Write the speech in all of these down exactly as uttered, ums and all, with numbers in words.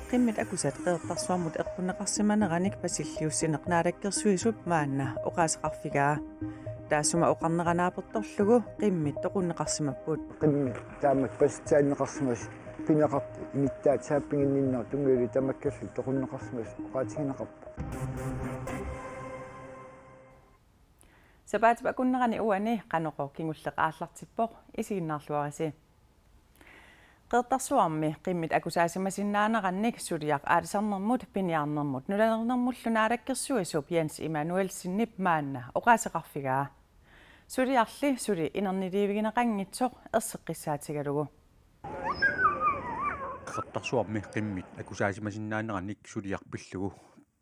Qimmit akusat Qeqertarsuarmut eqqunneqarsimaneranik Pasilliussineq Naalakkersuisup maanna oqaaseqarfigaa. Taassuma oqarnera naapertorlugu qimmit toqunneqarsimapput. Qimmit taamak pasitsaanneqarsimasut pineqartut inittaat saaffiginninnerat tunngavigalugu tamakkerlutik toqunneqarsimasut oqaatigineqarput. Sapaatip akunnerani uani qanoq kingulleq aallartippoq, isiginnaarluarisi. Qeqertarsuarmi qimmit akusaasimasinnaaneranik suliaq aalisarnermut, piniarnermut nunalerinermullu naalakkersuisup Jens Immanuelsenip maanna oqaaseqarfigaa. Suliarli suli inerniliivigineqanngitsoq erseqqissaatigalugu. Qeqertarsuarmi qimmit akusaasimasinnaaneranik suliaq pillugu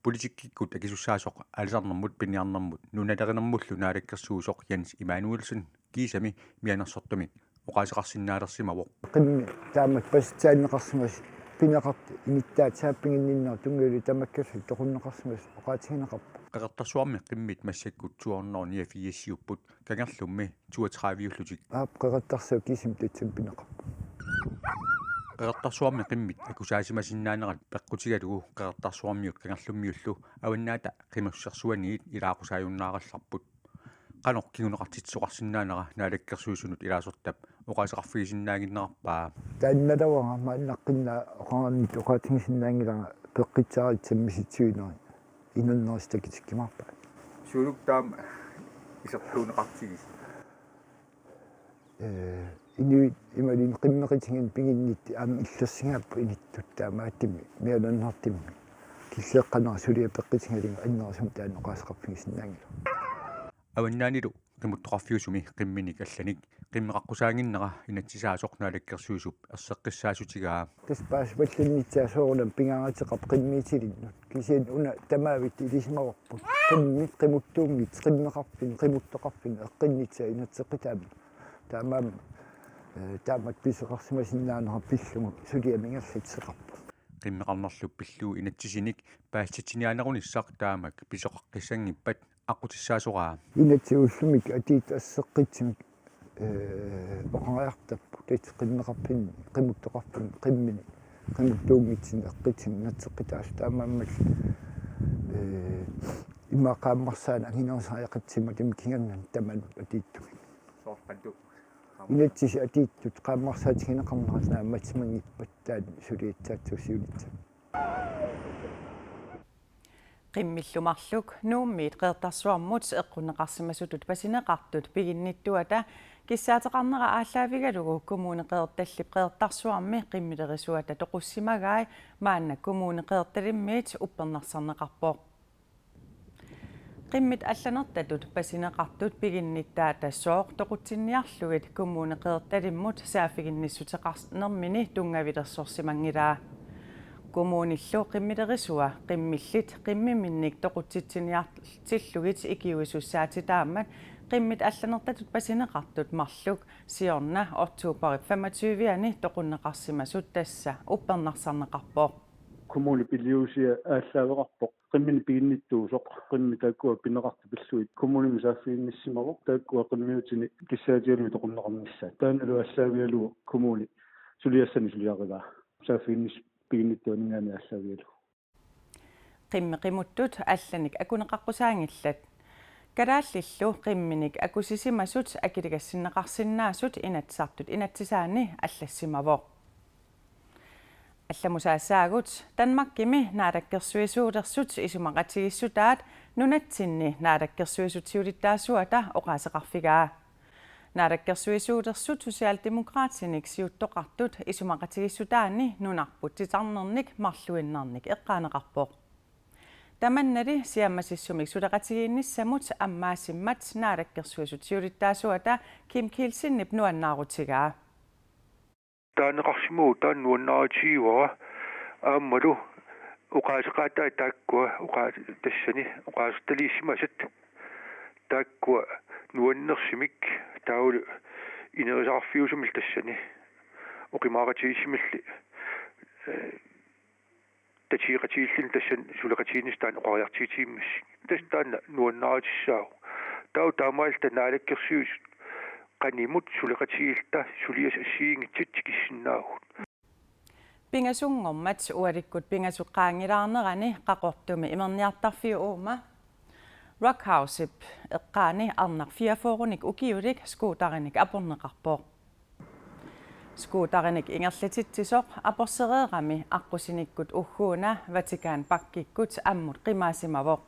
politikkikkut akisussaasoq aalisarnermut, piniarnermut nunalerinermullu naalakkersuisoq Jens Immanuelsen kiisami mianersortumik oqaaseqarsinnaalersimavoq. Qimmit taamak pasitsaanneqarsimasut pineqartut inittaat saaffiginninnerat tunngavigalugu tamakkerlutik toqunneqarsimasut oqaatigineqarput. Qeqertarsuarmi qimmit massakkut to hundrede niogfirsiupput, Kangerlummi toogtrediveullutik. Aap, Qeqertarsuaq kiisami tassani pineqarpoq. Qeqertarsuarmi qimmit akusaasimasinnaaneranik peqqutigalugu Qeqertarsuarmiut Kangerlummiullu Avannaata Qimussersuaniit ilaaqqusaajunnaarallarput. Qanoq kinguneqartitsisoqarsinnaanera Naalakkersuisunut ilaasortap oqaaseqarfigisinnaannginnerarpaa. Taannaluara maannaqqinnaaq oqarannit oqaatigisinnaanngilara peqqissaarissat misissuinerit inunnerisa takutikkumaarpaa. Suuluk taama isertuunneqartigisi? Ee, inuit imaluunniit qimmeqatigiinni piginnittut aamma illersigaapput inittut taamaattumik mianersortumik. Killeqanera suliaq peqqutigalugu annerusumik taanna oqaaseqarfigisinnaanngilara. Avannaanilu qimuttoqarfiusumi qimminik allanik qimmeqaqqusaannginnera inatsisaasoq Naalakkersuisup erseqqissaassutigaa. Tassa paasipallannissaa soorunami pingaaruteqarpoq qimmiitilinnut. Kisianni una tamavitta ilisimavarput. Qimmit qimuttuunngitsut, qimmeqarfinni, qimuttoqarfinni eqqinnissaq inatsiseqattaarmat. Taamaammat, ee, taamatut pisoqarsimasinnaanera pillugu suliaq ingerlateqarpoq. Qimmeqarnerlu pillugu inatsisinik paasitsiniaanerunissaq taamak pisoqaqqissanngippat aqqutissaasoraa. Inatsisip ullumikkut atiitsip erseqqissumik, ee, oqariartortarput tassa qimmeqarfinni, qimuttoqarfinni, qimmini, qimuttuunngitsunik eqqissunik inatsiseqattaartut, taamaammallu, ee, ima qaammarsaaneq annerusariaqarsimalluni kingorna tamanut atiitsumik. Soorlu qanoq? Inatsisit atiitsut qaammarsaatigineqarnerat naammassimanngippat taanna suliassaassutut siunissaq. Qimmillu marluk Nuummiit Qeqertarsuarmut eqqunneqarsimasutut pasineqartut piginnittuata kissaateqarnera aallaavigalugu Kommune Qeqertallip Qeqertarsuarmi qimmilerisuata toqussimagai maanna Kommune Qeqertalimmiit uppernarsarneqarpoq. Qimmit allanertatut pasineqartut piginnittaata sooq toqutsinniarlugit Kommune Qeqertalimmut saaffiginnissuteqarnermini tunngavilersorsimanngilaa. Kommunillu qimmilerisua qimmillit qimmiminnik toqutsitsiniartillugit ikiuisussaatitaammat qimmit allanertatut pasineqartut marluk siorna oktoberip femogtyve-ani toqunneqarsimasut tassa uppernarsarneqarpoq. Kommunip iliuusia aallaaveqarpoq qimminik piginnittuusoq, qimmit taakkua pineqartut pillugit kommunimi saaffiginnissimavoq, taakkua qimmiutinik kissaatigalugit toqunneqarnissaat. Taannalu aallaavigalugu kommuni suliassanik suliarivaa. Saaffiginnissaq piginnittuaninngaanniit aallaavigalugu. Qimmeq qimuttut allanik akuneqaqqusaanngillat. Kalaallillu qimminik akusisimasut akiligassinneqarsinnaasut Inatsisartut inatsisaanni allassimavoq. Allamusaassaagut: Danmarkimi naalakkersuisuulersut isumaqatigiissutaat nunatsinni naalakkersuisut siulittaasuata oqaaseqarfigaa. Naalakkersuisuulersut Socialdemokratinik siuttoqartut isumaqatigiissutaanni nunarput titarnernik marluinnarnik eqqaaneqarpoq. Tamannali siammasissumik suleqatigiinnissamut ammaasimmat naalakkersuisut siulittaasuata Kim Kielsenip nuannaarutigaa. Taaneqarsimavoq taanna nuannaarutigivara aammalu oqaaseqaataat taakkua oqaa-, tassani oqaasertaliissimasat taakkua nuannersumik taavalu inerisaqarfiusumillu tassani oqimaaqatigiissusimilli, ee, tatigeqatigiilluni tassani suleqatigiinnissaat taanna oqariartuutigisimammassuk. Tassa taanna nuannaarutissaavoq. Taava taamaalilluta naalakkersuisut Qanimut suleqatigiilluta suliassat assigiinngitsut tikissinnaavugut. Pingasunngormat ualikkut pingasut qaangilaarnerani Qaqortumi imerniartarfiup uuma Rockhousep eqqaani arnaq fireogfyrrenik ukiulik scooterinik aporneqarpoq. Scooterinik ingerlatitsisoq aporsereerami aqqusinikkut ugguuna Vatikan Parkikkut ammut qimaasimavoq.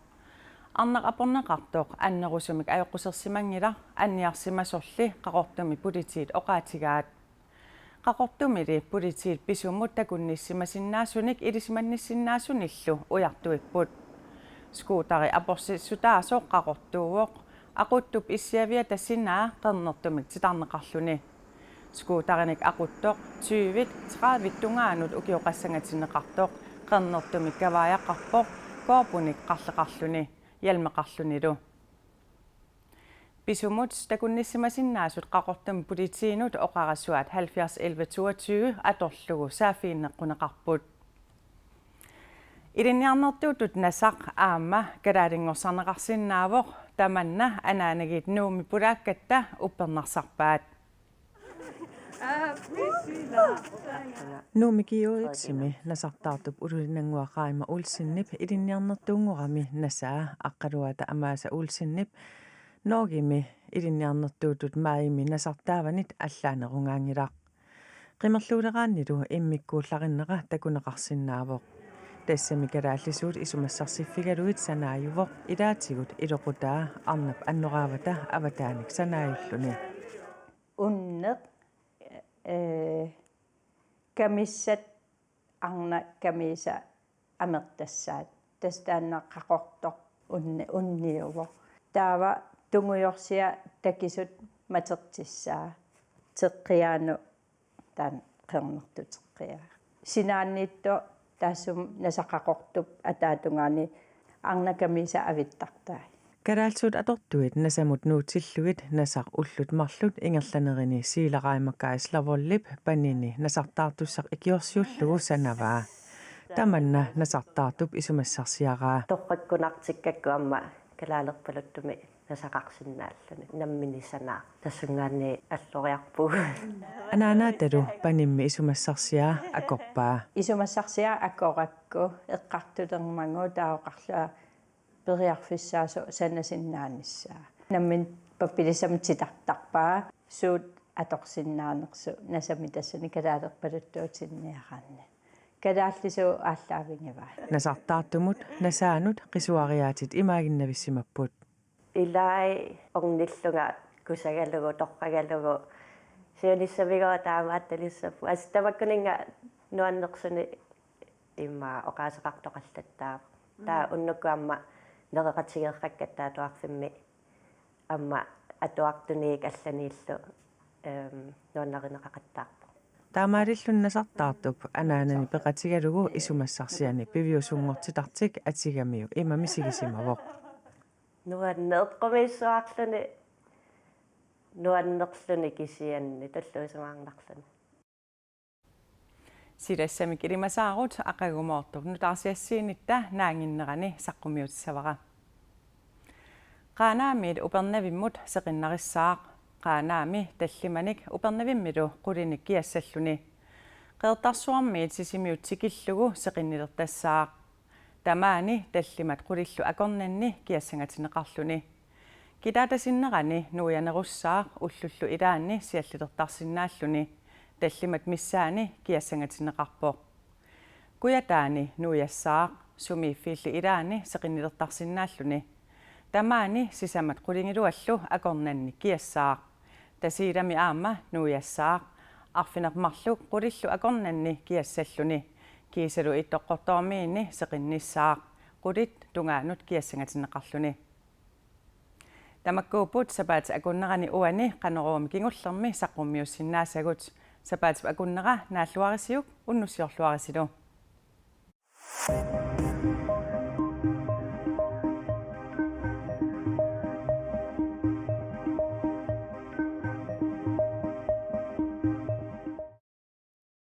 Arnaq aporneqartoq annerusumik ajoqusersimanngilaq, anniarsimasorli Qaqortumi politiit oqaatigaat. Qaqortumili politiit pisumut takunnissimasinnaasunik ilisimannissinnaasunillu ujartuipput. Scooteri aporsissutaasoq qaqortuuvoq, aquttup issiaviata sinaa qernertumik titarneqarluni. Scooterinik aquttoq tyvit, tredivit tungaanut ukioqassangatinneqartoq qernertumik kavaajaqarpoq, koopunik qarleqarluni, hjelmeqarlunilu. Pisumut takunnissimasinnaasut Qaqortumi politiinut oqarasuaat halvfjerds elleve toogtyve atorlugu saaffiginneqquneqarput. Ilinniarnertuutut nasaq aamma kalaalinngorsaarneqarsinnaavoq, tamanna anaanagiit Nuummi pulaakkatta uppernarsarpaat. Nuummi GHX-imi nasartaartup ululinnannguaq Raima Olsenip ilinniarnertuunngorami nasaa aqqaluata Amaasa Olsenip Norgemi ilinniarnertuutut maajimi nasartaavanit allaanerungaanngilaq. Qimerluuleraannilu immikkuullarinnera takuneqarsinnaavoq. Tassami kalaallisuut isumassarsiffigalugit sanaajuvoq, ilaatigut iloqutaa arnap annoraavata avataanik sanaajulluni. Unneq, ee, kamissat arnat kamiisa amertassaat. Tassa taanna qaqortoq unni-, unniuvoq. Taava tungujorsiat takisut matertissaat. Teqqiaanut taanna qernertuteqqiaa. Sinaaniittoq taassuma nasaq qaqortup ataatungaani arnat kamiisa avittartai. Kalaallisut atortuit nasamut nuutsillugit nasaq ullut marluk ingerlanerini Siila Raima Geisler Voldip panini nasartaartussaq ikiorsiullugu sanavaa. Tamanna nasartaartup isumassarsiaraa. Torrakkunartikkakku aamma kalaalerpaluttumi nasaqarsinnaalluni. Nammineq sanaaq. Tassungaanniit alloriarpugut. Anaanaatalu panimmi isumassarsiaa akorpaa. Isumassarsiaa akorakku eqqartulermagu taava oqarlunga periarfissaasoq sanasinnaanissaq. Nammineq pappilisamik titartarpaa suut atorsinnaanersoq nasami tassani kalaalerpaluttuutinniaraanni. Kalaallisuut aallaavigivaat. Nasartaartumut nasaanut qisuariaatit imaaginnavissimapput. Ilai ornillunga kusagalugu, torragalugu, siunissamigoora taamaattalissapput. Assut tamakkuninnga nuannersunik immaqa oqaaseqartoqallattaarpoq. Taava unnukkut aamma nereqatigeeqqakkatta atuarfimmi aamma atuartuniit allaniillu, ehm, nuannarineqaqattaarpoq. Taamaalilluni nasartaartup anaanani peqatigalugu isumassarsiani piviusunngortitartik Atigamiu ima misigisimavoq. Nuanneq eqqumiissuarluni, nuannerluni kisianni tulluusimaarnarluni. Silassamik ilimasaarut aqagumoortoq nutaarsiassiinitta naannginnerani saqqummiutissavara. Qaanaamiit Upernavimmut seqinnarissaaq. Qaanaami tallimanik Upernavimmilu qulinik kiassalluni. Qeqertarsuarmiit Sisimiut tikillugu seqinnilertassaaq. Tamaani tallimat qulillu akornanni kiassangatinneqarluni. Kitaata sinnerani nuianerussaaq ullullu ilaanni siallilertarsinnaalluni. Tallimat missaanni kiassangatinneqarpoq. Kujataani nuiassaaq sumiiffiilli ilaanni seqinnilertarsinnaalluni. Tamaani sisamat qulingiluallu akornanni kiassaaq. Tasiilami aamma nuiassaaq. Arfineq-marluk qulillu akornanni kiassalluni. Kiisalu Ittoqqortoormiini seqinnissaaq. Qulit tungaanut kiassangatinneqarluni. Tamakkuupput sapaatip akunnerani uani Qanoruumi kingullermi saqqummiussinnaasagut. Sapaatip akunnera naalluarisiuk, unnussiorluarisilu.